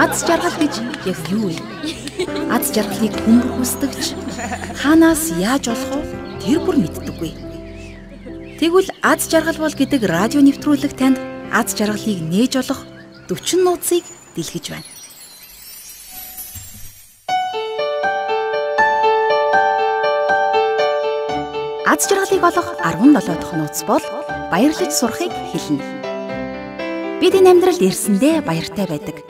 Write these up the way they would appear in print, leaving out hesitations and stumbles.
Аз жаргал гэж яг юу вэ? Аз жаргалыг хүн бүр хүсдэгч хаанаас яаж олох вэ? Тэр бүр мэддэггүй. Тэгвэл аз жаргал бол гэдэг радио нэвтрүүлэг танд аз жаргалыг нээж олох 40 нууцыг дэлгэж байна. Аз жаргалыг олох 17 дахь нууц бол баярлаж сурахыг хэлнэ. Бид энэ амьдралд ирсэндээ баяртай байдаг.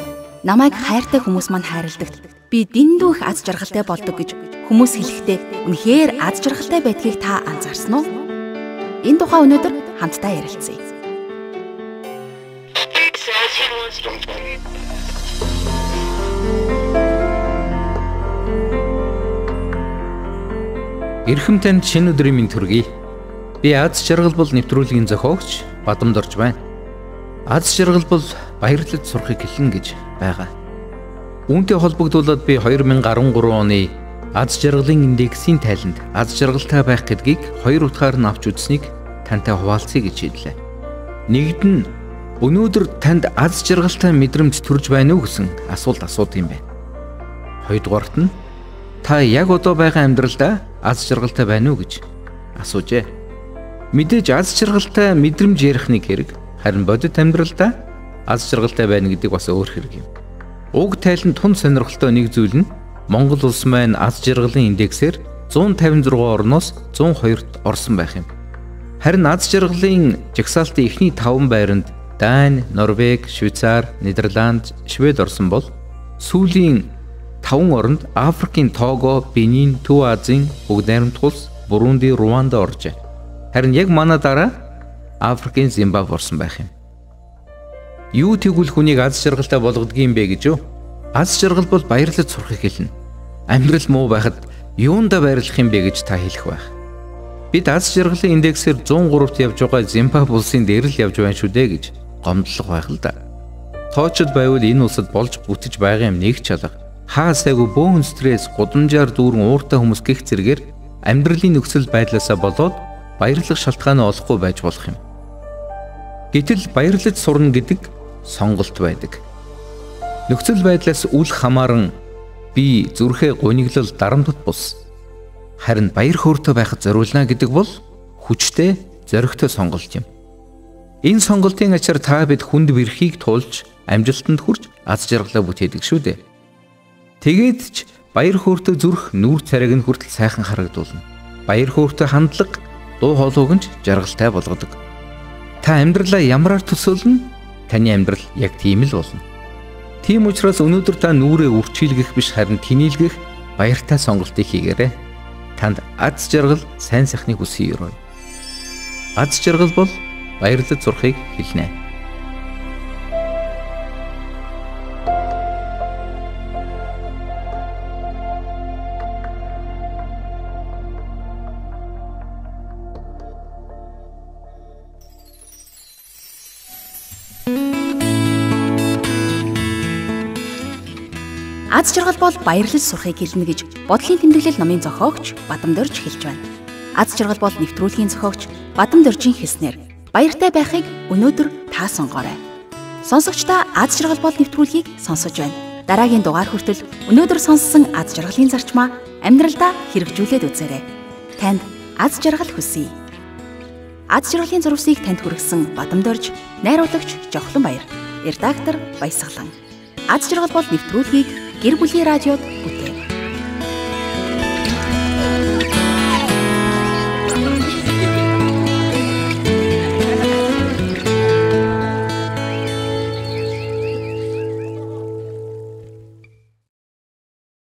Намайг хайртай хүмүүс маань хайрладагт би дэндүү их аз жаргалтай болдог гэж хүмүүс хэлэхдээ үнэхээр аз жаргалтай байдгийг та анзаарсан уу? Энэ тухай өнөөдөр хамтдаа ярилцъя. Эрхэм танд шинэ өдрийн мэнд төргий. Би аз жаргал бол нэвтрүүлгийн зохиогч Бадамдорж байна. Аз жаргал бол баярлаж сурахыг хэлнэ гэж байгаа. Үүнтэй холбогдуулаад би 2013 оны аз жаргалын индексийн тайланд аз жаргалтай байх гэдгийг хоёр утгаар нь авч үзснийг тантай хуваалцъя гэж шийдлээ. Нэгд нь өнөөдөр танд аз жаргалтай мэдрэмж төрж байна уу гэсэн асуулт асуудаг юм байна. Хоёрдугаарт нь та яг одоо байгаа амьдралдаа аз жаргалтай байна уу гэж асуужээ. Мэдээж аз жаргалтай мэдрэмж ярих нэг хэрэг, харин бодит амьдралдаа аз жаргалтай байна гэдэг бас өөр хэрэг юм. Уг тайланд тун сонирхолтой нэг зүйл нь Монгол улс маань аз жаргалын индексээр 156 орноос 102-т орсон байх юм. Харин аз жаргалын жагсаалтын эхний 5 байранд Дани, Норвеги, Швейцар, Нидерланд, Швед орсон бол сүүлийн 5 оронд Африкийн Того, Бенин, Төв Азийн Бүгд Найрамдах улс, Бурунди, Руанда оржээ. Харин яг манай дараа Африкийн Зимбабве орсон байх юм. Юу тэгвэл хүнийг аз жаргалтай болгодог юм бэ гэж юу? Аз жаргал бол баярлаж сурахыг хэлнэ. Амьдрал муу байхад юундаа баярлах юм бэ гэж та хэлэх байх. Бид аз жаргалын индексээр 103-т явж байгаа Зимбабве улсын дээр л явж байна шүү дээ гэж гомдлох байх л да. Тоочод байвал энэ улсад болж бүтэж байгаа юм нэг чалга. Хаа сайгүй бөөн стресс, гудамжаар дүүрэн ууртай хүмүүс гих зэрэгээр амьдралын нөхцөл байдлаасаа болоод баярлах шалтгаанаа олохгүй байж болох юм. Гэтэл баярлаж сурна гэдэг сонголт байдаг. Нөхцөл байдлаас үл хамааран би зүрхээ гуниглал дарамтад бус. Харин баяр хөөртэй байхад зориулна гэдэг бол хүчтэй, зоригтой сонголт юм. Энэ сонголтын ачаар та бид хүнд бэрхийг тулж, амжилтанд хүрч аз жаргалаа бүтээдэг шүү дээ. Тэгээд ч баяр хөөртэй зүрх нүүр царайг нь хүртэл сайхан харагдуулна. Баяр хөөртэй хандлага дуу хоолойг нь жаргалтай болгодог. Та амьдралаа ямараар төсөөлнө, таны амьдрал яг тийм л болно. Тийм учраас өнөөдөр та нүрээ үрчилгэх биш харин тэнийлгэх баяртай сонголтыг хийгээрэй. Танд аз жаргал, сайн сайхныг хүсье өрөөе. Аз жаргал бол баярлаж сурахыг хэлнэ. Аз жаргал бол баярлаж сурахыг хэлнэ гэж бодлын тэмдэглэл номын зохиогч Бадамдорж хэлж байна. Аз жаргал бол нэвтрүүлгийн зохиогч Бадамдоржийн хэлснээр баяртай байхыг өнөөдөр та сонгоорой. Сонсогч та аз жаргал бол нэвтрүүлгийг сонсож байна. Дараагийн дугаар хүртэл өнөөдөр сонссон аз жаргалын зарчмаа амьдралдаа хэрэгжүүлээд үзээрэй. Танд аз жаргал хүсье. Аз жаргалын зурвасыг танд хүргэсэн Бадамдорж, найруулагч Жохлон Баяр, редактор Баясгалан. Аз жаргал бол нэвтрүүлгийг гэр бүлийн радиод бүтээн.